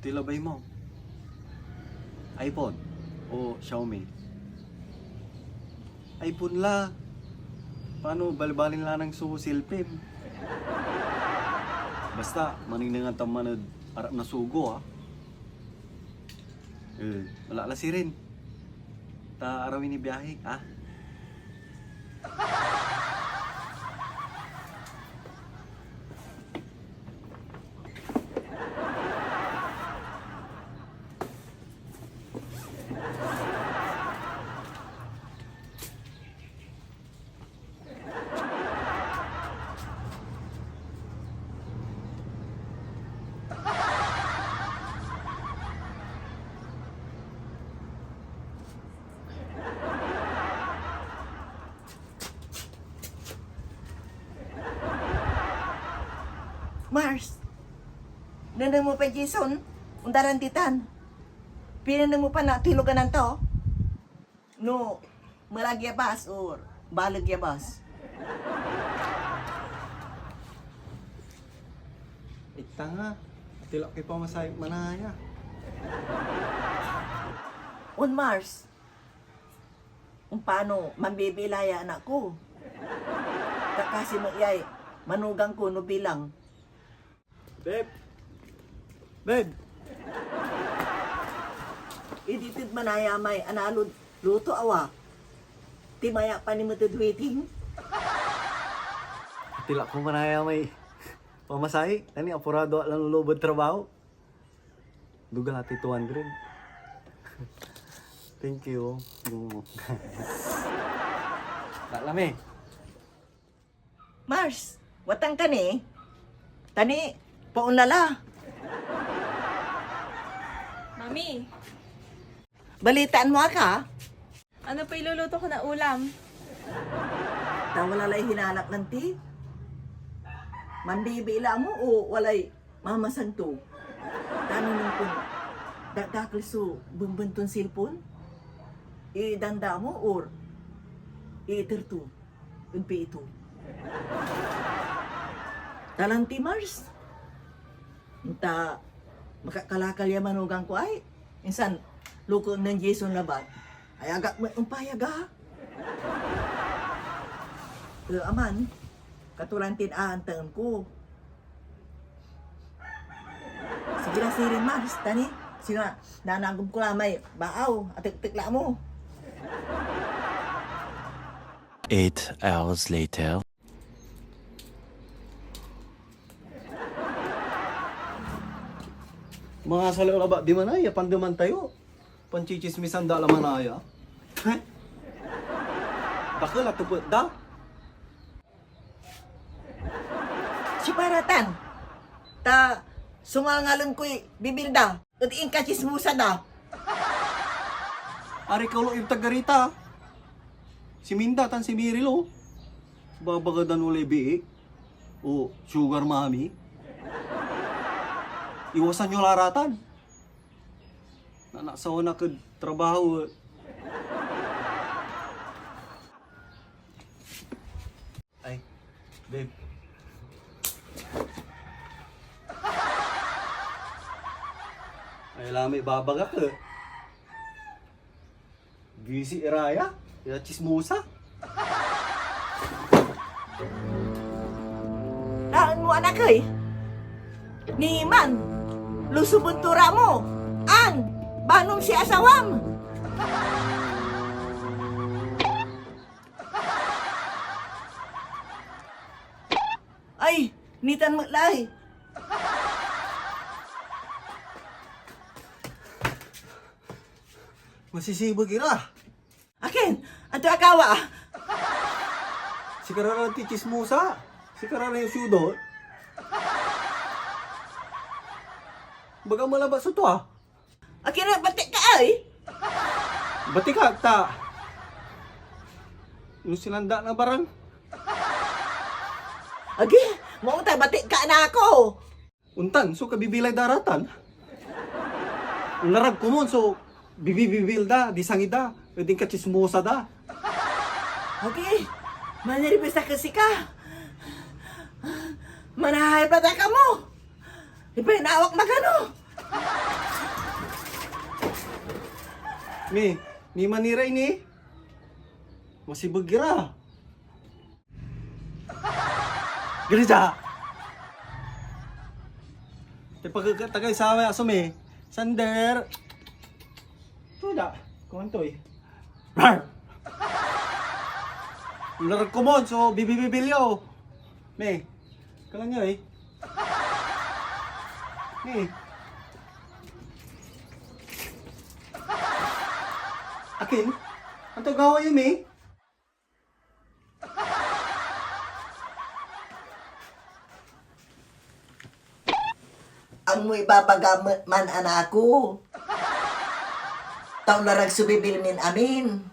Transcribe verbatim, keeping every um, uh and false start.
Labay mo. iPhone o Xiaomi? iPhone la. Paano, balbalin lanang so selfie? Basta, maningnengan ta man ed arap na sugo, ah. Eh, wala la sirin. Ta arawi ni biahi, ah. Mars, nengneng mo pay Jason? Ondaran ditan. Pinengneng mo pa na tiloganan to? No, melag ya bas or baleg ya bas? Itanga, atilak koy pamasahe manaya. On Mars, ompano, manbibilay ya anak ko. Kakasi met yay manugang ko no bilang. Beb! Beb! Idi ted manaya may analod luto awa. Timaya pa ni met ed waiting. Atilak ko manaya may pamasahe, ta ni apurado ak lan loob ed trabaho. Duga la ti two hundred. Thank you. Gumo. Wala mi. Mars, watang ka ni? Ta ni, paon la la. Mami. Balitaan mo ak, a? Ano pay iluluto ko na ulam? Ta wala lay hinalak lan ti? Manbibiila mo o walay mamasag to? Ta no nung kun dakdakel so benben ton cellphone, idanda mo or iiter to ed pii to. Ta lanti Mars, ta makakalakal ya manugang ko ay. Insan, lukoen nen Jason labat. Ay, agak met ompayag, a. Eh, aman, katuran tin aantaen ko. Sige la sirin, Mars, ta ni, singa, nanagom ko la may baaw, atektek la mo. Eight hours later. Mga saliw labat diman ay, ya pandeman tayo. Panchichismisan da la manaya. Dakel a tepet da. Siparatan, ta sumalngalem koy bibil da, et inkachismosa da. Ari ka lo, taga rita. Si Minda tan si Mary Lou. Babaga dan olay bii. O sugar mommy. Iwasan yo la ratan. Nanaksawan ak ed trabaho. Ay, babe. Ay, lamay babagak, eh. Busy iraya, ya chismosa. Taen mo, anak ey. Niman, lusuben to ra mo. An, banom si asawam. Ay, nitan met lay. Masisibeg ira. Akin, anto agawa? Sikara ra ti chismosa. Sikara ra yung siudot. Baga malabat so tua. Akin a batik ka ay? Batik ak ta. Yung sinanda na barang. Agi, maong ta batik ka na ako. Ontan so kabibilay da ratan. Onlarag komon so bibibibil da, di sangi da, et inkachismosa da. Agi, maniribis ak ed sika. Manahay pa ta ka mo. Ipay nawak magano. Mi, ni manira ini. Masibeg ira. Gani dia. Te pagkakatagay sa aso mi. Sander. Tuda. Kumantoy. Rar. Larag komon so bibibibilyo. Mi. Kalan yo eh. Mi. Akin? Anto gawa yo, Mi? Agmo ibabaga met man, anako. Ta onlarag so bibil min amin.